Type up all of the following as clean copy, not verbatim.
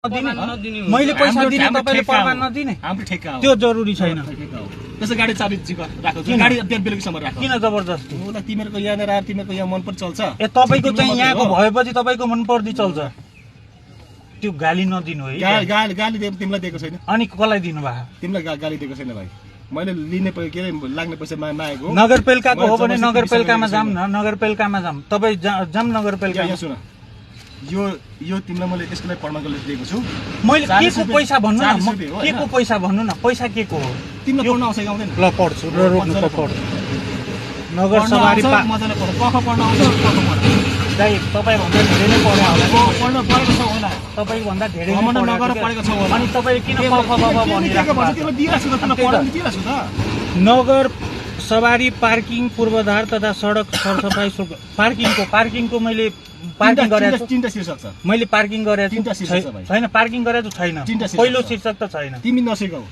मैले पैसा दिने तपाईले प्रमाण नदिने हाम्रो ठेक्का हो त्यो जरुरी छैन त्यसो गाडी चाबी राखौ गाडी बिहान बेलुकीसम्म राखौ किन जबरजस्ती होला तिमीहरुको यहाँनेर आएर तिमीहरुको यहाँ मन पनि चल्छ ए तपाईको चाहिँ यहाँको भएपछि तपाईको मन पर्दी चल्छ त्यो गाली नदिनु है गाली तिमीलाई दिएको छैन अनि कसलाई दिनु भा तिमीलाई गाली दिएको छैन भाइ मैले लिने के लाग्ने पैसा मागेको नगरपालिकाको हो भने नगरपालिकामा जाम न नगरपालिकामा जाम तपाई जाम नगरपालिका यहाँ सुन यो तिमीलाई मैले यसको लागि प्रमाणको लागि दिएको छु मैले के को पैसा भन्नु न के को पैसा भन्नु न पैसा के को हो तिमीलाई पढ्न आउँछ कि आउँदैन ल पढ्छु र रोक्नु पढ्छु नगर सवारी मजाले पढ कख पढ्न आउँछ कख पढ दाइ तपाई भन्दा धेरै नै पढ्यो होला पढ्न पढेको छ होला तपाई भन्दा धेरै नै भ्रमण नगर पढेको छ होला अनि तपाई किन कख भनिराख्नु भएको तिमीलाई दिइराछु त तँलाई पढाउन दिइराछु त नगर सवारी पार्किङ पूर्वाधार तथा सडक सरसफाई शुल्क पार्किङको मैले पार्किङ गरेको छु तीनटा शीर्षक छ मैले पार्किङ गरेको छु छैन पार्किङ गरेको छैन पहिलो शीर्षक त छैन तिमी नसिकाऊ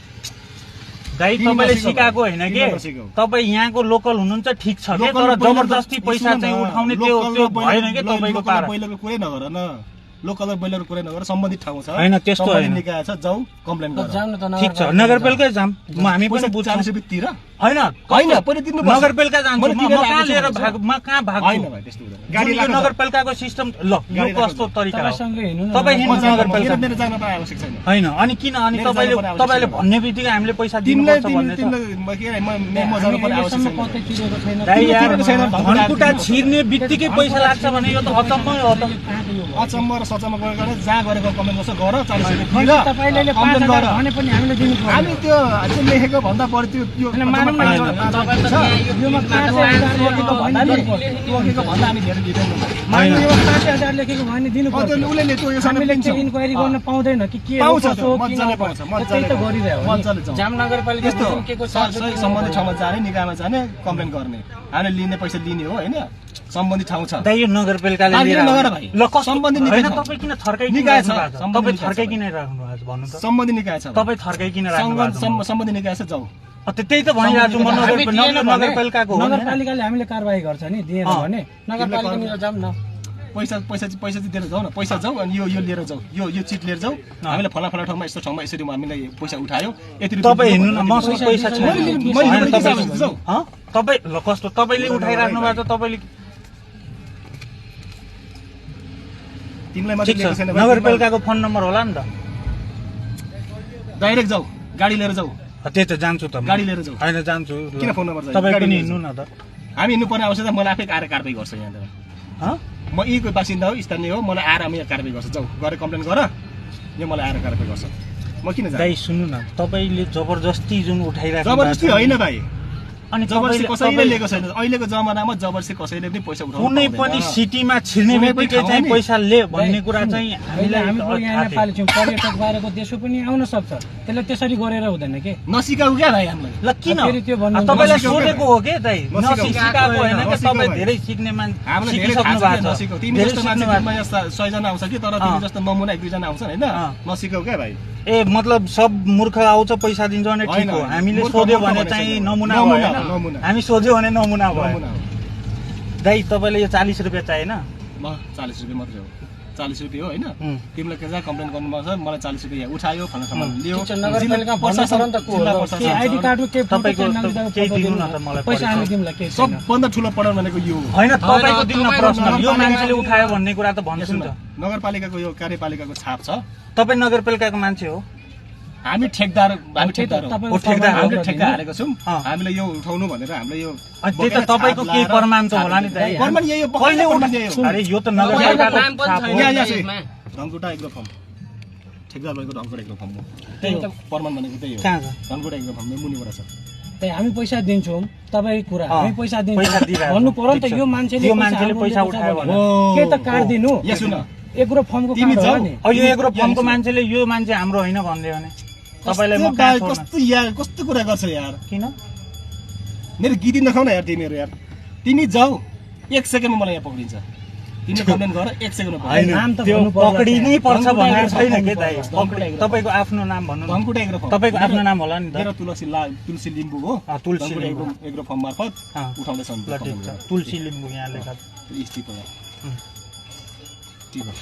दाइ तपाईले सिकाएको हैन के तपाई यहाँको लोकल हुनुहुन्छ ठीक छ के तर जबरजस्ती पैसा चाहिँ उठाउने त्यो भएन के तपाईको पारा पहिलोको कुरै नगर न लोकल र बैलरको कुरै नगर सम्बन्धित ठाउँ छ हैन त्यस्तो हैन निकाय छ जाऊ कम्प्लेन गर ठीक छ नगरपालिका जाम हामी पनि बुझ्छौं 40 रुपैयाँ तिर हैन पनि तिर्नु पर्छ नगरपालिका जान्छु म कहाँ लिएर भाग म कहाँ भाग हैन भाइ त्यस्तो हुँदैन गाडी नगरपालिकाको सिस्टम ल यो कस्तो तरिका हो तपाई हिँड्नु नगरपालिका मेरो जान पाए आवश्यक छैन हैन अनि किन अनि तपाईले भन्ने बित्तिकै हामीले पैसा दिनुपर्छ भन्ने म जानु पर्ने आवश्यक छैन धनकुटा छिर्ने बित्तिकै पैसा लाग्छ भने यो त अचम्मै हो त अचम्म र सचम्म गरेर जहाँ गरेको कमेन्ट गर्छ गर 40 रुपैयाँ तपाईले 5000 भने पनि हामीले दिनु पर्छ हामी त्यो लेखेको भन्दा बढी त्यो मानौँ न तपाईले त योमा 5000 लेखेको भन्दा हामी धेरै दिदैनौँ मानौँ यो 5000 लेखेको भने दिनु पर्छ उले त्यो हामीले चाहिँ इन्क्वायरी गर्न पाउँदैन कि के हो कसो हो किन पाउँछ त्यही त गरिरहेको हो मजाले जाउँ जाम नगरपालिका के को सही सम्बन्धित ठाउँमा जाने निकायमा जाने कम्प्लेन गर्ने हामीले लिने पैसा लिने हो हैन सम्बन्धित ठाउँ छ दाइ यो नगरपालिकाले लिएर नगर भाइ ल कस्तो सम्बन्धित निकाय हैन तपाई किन थर्काइ निकाय छ तपाई थर्काइ किन राख्नु आज भन्नु त सम्बन्धित निकाय छ तपाई थर्काइ किन राख्नु भएको सम्बन्धित निकाय छ जाऊ त्यही त भनिरहेछु म नगरपालिकाको हो नगरपालिकाले हामीले कारबाही गर्छ नि दिएर भने नगरपालिकातिर जाम न पैसा चाहिँ दिएर जाऊ न पैसा जाऊ अनि यो लिएर जाऊ यो चिट लिएर जाऊ हामीले फला ठाउँमा यस्तो ठाउँमा यसरी हामीले पैसा उठायो यति तपाई हिँड्नु न मसँग पैसा छैन मैले जाऊ तपाई ल कस्तो तपाईले उठाइराख्नु भएको छ तपाईले तिमीलाई मात्र दिएको छैन नगरपालिकाको फोन नम्बर होला नि त डाइरेक्ट जाऊ गाडी लिएर जाऊ त्यही त जान्छु त गाडी लिएर जाऊ हैन जान्छु किन फोन नम्बर तपाई पनि हिँड्नु न त हामी हिँड्नु पर्ने आवश्यकता मलाई आफै आएर कारबाही गर्छ यहाँ म यहीको बासिन्दा हो स्थानीय हो मलाई आएर यहाँ कारबाही गर्छ जाऊ गएर कम्प्लेन गर यो मलाई आएर कारबाही गर्छ म किन जाऊ दाइ सुन्नु न तपाईले जबरजस्ती जुन उठाइराख्नु जबरजस्ती होइन भाइ अनि जबरजस्ती कसैले लिएको छैन अहिलेको जमानामा जबरजस्ती कसैले पनि पैसा उठाउनु कुनै पनि सिटीमा छिर्ने बित्तिकै चाहिँ पैसा ले भन्ने कुरा चाहिँ हामीले यहाँ नेपाली छौँ पर्यटक बाहिरको देशो पनि आउन सक्छ त्यसलाई त्यसरी गरेर हुँदैन के नसिकाऊ क्या भाइ हामीलाई ल किन तपाईलाई सोधेको हो के दाइ नसिकाएको हैन के तपाई धेरै सिक्ने मान्छे सिकिसक्नु भएको छ तिमी जस्तो मान्छेमा यस्ता 100 जना आउँछ कि तर तिमी जस्तो नमुना 1 2 जना आउँछन् हैन नसिकाऊ क्या भाइ ए मतलब सब मूर्ख आउँछ पैसा दिन्छ भने ठीक हो हामीले सोध्यो भने चाहिँ नमुना भयो हामी सोध्यो भने नमुना भयो दाइ तपाईले यो 40 रुपैयाँ चाहिएन म 40 रुपैयाँ मात्रै हो 40 रुपैयाँ हो हैन तिमीलाई के कम्प्लेन गर्नु पर्छ मलाई 40 रुपैयाँ उठायो फला सामान लियो नगरपालिका प्रशासन त को हो के आइडी कार्डको के तपाईको केही दिनु न त मलाई पैसा हामी दिमला के सबभन्दा ठुलो पढाउन भनेको यो हैन तपाईको दिनु प्रश्न यो मान्छेले उठायो भन्ने कुरा त भन्छु नि त नगरपालिकाको यो कार्यपालिकाको छाप छ तपाई नगरपालिकाको मान्छे हो हामी ठेकदार हो ठेकदार हामीले ठेक्का हालेको छौं हामीले यो उठाउनु भनेर हामीले यो त्यही त तपाईको के प्रमाण त होला नि त प्रमाण यही हो कहिले उठायो अरे यो त नगरपालिकाको छाप हो यहाँ धनकुटा एग्रो फर्म ठेकदार भएको धनकुटा एग्रो फर्म हो त्यही हो प्रमाण भनेको त्यही हो कहाँ छ धनकुटा एग्रो फर्म मुनिबाट छ त्यही हामी पैसा दिन्छौँ तपाई कुरा हामी पैसा दिन्छौँ भन्नु पर्यो नि त यो मान्छेले पैसा उठायो भने के त कार्ड दिनु यहाँ सुन एग्रो फर्मको कार्ड हो नि यो एग्रो फर्मको मान्छेले यो मान्छे हाम्रो हैन भन्दै भने तपाईलाई म कस्तो कुरा गर्छ यार किन मेरो गीत नखाउ न यार तिमीहरु यार तिमी जाऊ 1 सेकेन्डमा मलाई यहाँ पक्रिन्छ तिमीले कम्प्लेन गर 1 सेकेन्डमा नाम त त्यो पक्रिनै पर्छ भनेर छैन के दाइ तपाईको आफ्नो नाम भन्नु धनकुटा एग्रो फर्म तपाईको आफ्नो नाम होला नि त मेरो तुलसी लिम्बू हो तुलसी एग्रो फर्म मार्फत उठाउँदै छन् तुलसी लिम्बू यहाँ लेखा स्थित हो ठीक हो